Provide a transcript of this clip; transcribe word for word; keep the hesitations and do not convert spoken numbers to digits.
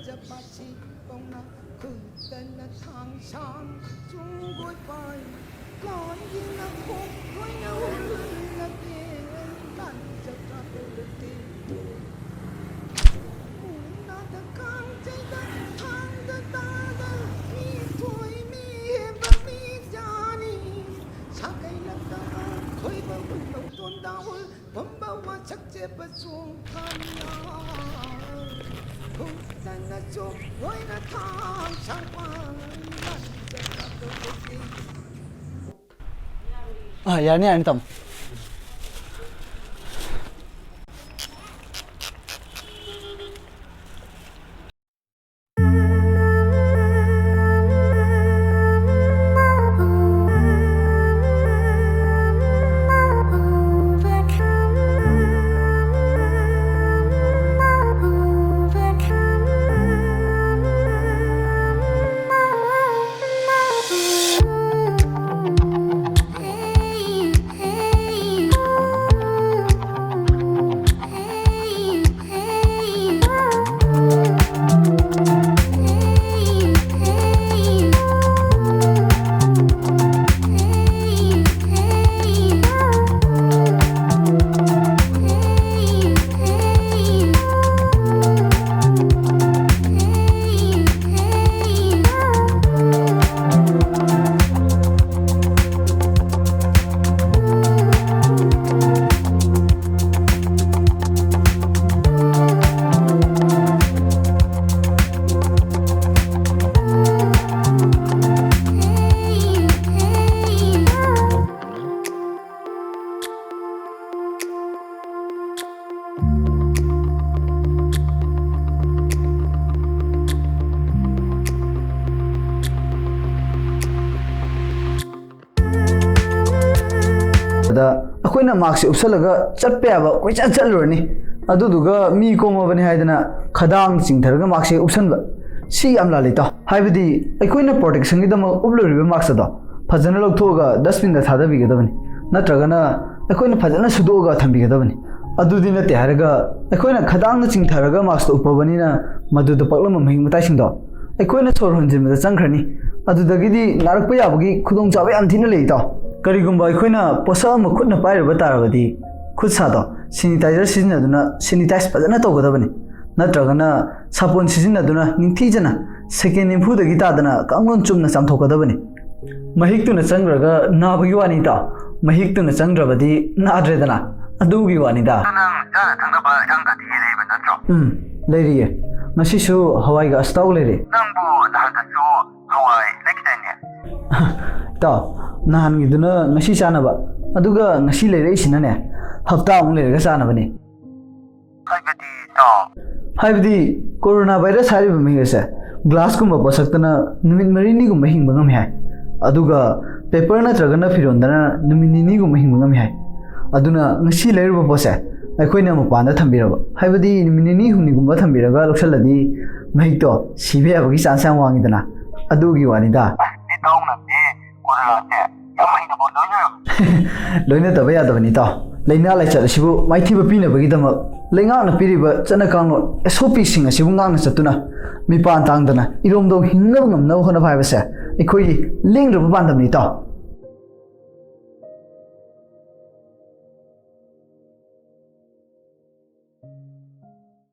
ꯆꯠꯄꯁꯤ ꯀꯧꯅ ꯈꯨꯠꯇꯅ ꯊꯥꯡ ꯁꯥꯡ ꯆꯨꯡꯒꯣꯏ ꯄꯥꯏ ꯀꯥꯟꯒꯤꯅ ꯈꯣꯡ ꯂꯣꯏꯅ ꯍꯨꯜꯂꯒꯦ ꯂꯥꯟ ꯆꯠꯄ ꯇꯧꯔꯒꯦ ꯃꯨꯛꯅꯥꯗ ꯀꯥꯡꯖꯩꯗ ꯊꯥꯡꯗ ꯇꯥꯗ ꯃꯤ ꯊꯣꯏ ꯃꯤ ꯍꯦꯟꯕ ꯃꯤ ꯆꯥꯅꯤ ꯁꯥꯀꯩ ꯅꯠꯇꯕ ꯈꯣꯏꯕ ꯍꯨꯜꯂꯧ ꯇꯣꯟꯗꯥ ꯍꯨꯜ ꯐꯝꯕ ꯋꯥꯁꯛ ꯆꯦꯠꯄ ꯆꯣꯡ ꯐꯥꯅꯤꯌꯥ ꯈꯨꯠꯇꯅ ꯆꯣꯛ ꯂꯣꯏꯅ ꯊꯥꯡ ꯁꯥꯡ ꯄꯥꯡ ꯂꯥꯟ ꯆꯠꯄ ꯇꯧꯔꯒꯦ ꯑ, ꯌꯥꯔꯅꯤ, ꯌꯥꯔꯅꯤ, ꯇꯥꯃꯣ꯫ ꯑꯗ ꯑꯩꯈꯣꯏꯅ ꯃꯥꯛꯁꯦ ꯎꯞꯁꯜꯂꯒ ꯆꯠꯄ ꯌꯥꯕ ꯀꯣꯏꯆꯠ ꯆꯠꯂꯨꯔꯅꯤ꯫ ꯑꯗꯨꯗꯨꯒ ꯃꯤ ꯀꯣꯝꯃꯕꯅꯤ ꯍꯥꯏꯗꯅ ꯈꯗꯥꯡ ꯆꯤꯡꯊꯔꯒ ꯃꯥꯛꯁꯦ ꯎꯞꯁꯟꯕ, ꯁꯤ ꯌꯥꯝ ꯂꯥꯜꯂꯤ, ꯏꯇꯥꯎ꯫ ꯍꯥꯏꯕꯗꯤ ꯑꯩꯈꯣꯏꯅ ꯄ꯭ꯔꯣꯇꯦꯛꯁꯟꯒꯤꯗꯃꯛ ꯎꯞꯂꯨꯔꯤꯕ ꯃꯥꯛꯁ ꯑꯗꯣ ꯐꯖꯅ ꯂꯧꯊꯣꯛꯑꯒ ꯗꯁꯕꯤꯟꯗ ꯊꯥꯗꯕꯤꯒꯗꯕꯅꯤ, ꯅꯠꯇ꯭ꯔꯒꯅ ꯑꯩꯈꯣꯏꯅ ꯐꯖꯅ ꯁꯨꯗꯣꯛꯑꯒ ꯊꯝꯕꯤꯒꯗꯕꯅꯤ꯫ ꯑꯗꯨꯗꯤ ꯅꯠꯇꯦ ꯍꯥꯏꯔꯒ, ꯑꯩꯈꯣꯏꯅ ꯈꯗꯥꯡꯗ ꯆꯤꯡꯊꯔꯒ ꯃꯥꯛꯁꯇꯣ ꯎꯞꯄꯕꯅꯤꯅ ꯃꯗꯨꯗ ꯄꯛꯂꯝꯕ ꯃꯍꯤꯛ ꯃꯇꯥꯏꯁꯤꯡꯗꯣ ꯑꯩꯈꯣꯏꯅ ꯁꯣꯔ ꯍꯣꯟꯖꯤꯟꯕꯗ ꯆꯪꯈ꯭ꯔꯅꯤ꯫ ꯑꯗꯨꯗꯒꯤꯗꯤ ꯅꯥꯔꯛꯄ ꯌꯥꯕꯒꯤ ꯈꯨꯗꯣꯡꯆꯥꯕ ꯌꯥꯝ ꯊꯤꯅ ꯂꯩ, ꯏꯇꯥꯎ꯫ ꯀꯔꯤꯒꯨꯝꯕ ꯑꯩꯈꯣꯏꯅ ꯄꯣꯠꯁꯛ ꯑꯃ ꯈꯨꯠꯅ ꯄꯥꯏꯔꯨꯕ ꯇꯥꯔꯕꯗꯤ, ꯈꯨꯠ ꯁꯥꯗꯣ ꯁꯦꯅꯤꯇꯥꯏꯖꯔ ꯁꯤꯖꯤꯟꯅꯗꯨꯅ ꯁꯦꯅꯤꯇꯥꯏꯖ ꯐꯖꯅ ꯇꯧꯒꯗꯕꯅꯤ꯫ ꯅꯠꯇ꯭ꯔꯒꯅ ꯁꯥꯄꯣꯟ ꯁꯤꯖꯤꯟꯅꯗꯨꯅ ꯅꯤꯡꯊꯤꯖꯅ ꯁꯦꯀꯦꯟ ꯅꯤꯐꯨꯗꯒꯤ ꯇꯥꯗꯅ ꯀꯥꯡꯂꯣꯟ ꯆꯨꯝꯅ ꯆꯥꯝꯊꯣꯛꯀꯗꯕꯅꯤ꯫ ꯃꯍꯤꯛꯇꯨꯅ ꯆꯪꯈ꯭ꯔꯒ ꯅꯥꯕꯒꯤ ꯋꯥꯅꯤ, ꯏꯇꯥꯎ꯫ ꯃꯍꯤꯛꯇꯨꯅ ꯆꯪꯗ꯭ꯔꯕꯗꯤ ꯅꯥꯗ꯭ꯔꯦꯗꯅ, ꯑꯗꯨꯒꯤ ꯋꯥꯅꯤꯗ꯫ ꯑꯗꯣ ꯅꯪ ꯆꯥꯅ ꯊꯛꯅꯕ ꯏꯟꯁꯥꯡ ꯀꯥꯇꯤꯒꯤ ꯂꯩꯕ ꯅꯠꯇ꯭ꯔꯣ? ꯎꯝ, ꯂꯩꯔꯤꯌꯦ꯫ ꯉꯁꯤꯁꯨ ꯍꯋꯥꯏꯒ ꯑꯁꯇꯥꯎ ꯂꯩꯔꯦ꯫ ꯅꯪꯕꯨ ꯅꯍꯥꯟꯗꯁꯨ ꯍꯋꯥꯏ ꯂꯩꯈꯤꯗꯥꯏꯅꯦ? ꯏꯇꯥꯎ, ꯅꯍꯥꯟꯒꯤꯗꯨꯅ ꯉꯁꯤ ꯆꯥꯅꯕ, ꯑꯗꯨꯒ ꯉꯁꯤ ꯂꯩꯔꯛꯏꯁꯤꯅꯅꯦ, ꯍꯞꯇꯥꯃꯨꯛ ꯂꯩꯔꯒ ꯆꯥꯅꯕꯅꯦ꯫ ꯍꯥꯏꯕꯗꯤ, ꯏꯇꯥꯎ? ꯍꯥꯏꯕꯗꯤ, ꯀꯣꯔꯣꯅꯥ ꯚꯥꯏꯔꯁ ꯍꯥꯏꯔꯤꯕ ꯃꯍꯤꯛ ꯑꯁꯦ ꯒ꯭ꯂꯥꯁꯀꯨꯝꯕ ꯄꯣꯠꯁꯛꯇꯅ ꯅꯨꯃꯤꯠ ꯃꯔꯤꯅꯤꯒꯨꯝꯕ ꯍꯤꯡꯕ ꯉꯝꯃꯤ ꯍꯥꯏ꯫ ꯑꯗꯨꯒ ꯄꯦꯄꯔ ꯅꯠꯇ꯭ꯔꯒꯅ ꯐꯤꯔꯣꯟꯗꯅ ꯅꯨꯃꯤꯠ ꯅꯤꯅꯤꯒꯨꯝꯕ ꯍꯤꯡꯕ ꯉꯝꯃꯤ ꯍꯥꯏ꯫ ꯑꯗꯨꯅ ꯉꯁꯤ ꯂꯩꯔꯨꯕ ꯄꯣꯠꯁꯦ ꯑꯩꯈꯣꯏꯅ ꯃꯄꯥꯟꯗ ꯊꯝꯕꯤꯔꯕ, ꯍꯥꯏꯕꯗꯤ ꯅꯨꯃꯤꯠ ꯅꯤꯅꯤ ꯍꯨꯝꯅꯤꯒꯨꯝꯕ ꯊꯝꯕꯤꯔꯒ ꯂꯧꯁꯜꯂꯗꯤ ꯃꯍꯤꯛꯇꯣ ꯁꯤꯕ ꯌꯥꯕꯒꯤ ꯆꯥꯟꯁ ꯌꯥꯝ ꯋꯥꯡꯉꯤꯗꯅ, ꯑꯗꯨꯒꯤ ꯋꯥꯅꯤꯗ꯫ ꯏꯇꯥꯎꯅꯗꯤ ꯀꯣꯔꯣꯅꯥꯁꯦ ꯌꯥꯝ ꯍꯩꯅꯕ ꯂꯣꯏꯅꯔꯝꯃꯤ꯫ ꯂꯣꯏꯅꯗꯕ ꯌꯥꯗꯕꯅꯤ, ꯏꯇꯥꯎ꯫ ꯂꯥꯏꯅꯥ ꯂꯥꯏꯆꯠ ꯑꯁꯤꯕꯨ ꯃꯥꯏꯊꯤꯕ ꯄꯤꯅꯕꯒꯤꯗꯃꯛ ꯂꯩꯉꯥꯛꯅ ꯄꯤꯔꯤꯕ ꯆꯠꯅ ꯀꯥꯡꯂꯣꯟ, ꯑꯦꯁ ꯑꯣ ꯄꯤꯁꯤꯡ ꯑꯁꯤꯕꯨ ꯉꯥꯛꯅ ꯆꯠꯇꯨꯅ ꯃꯤꯄꯥꯟ ꯇꯥꯡꯗꯅ ꯏꯔꯣꯝꯗꯣꯝ ꯍꯤꯡꯅꯕ ꯉꯝꯅꯕ ꯍꯣꯠꯅꯕ ꯍꯥꯏꯕꯁꯦ ꯑꯩꯈꯣꯏꯒꯤ ꯂꯦꯡꯗ꯭ꯔꯕ ꯄꯥꯟꯗꯝꯅꯤ, ꯏꯇꯥꯎ꯫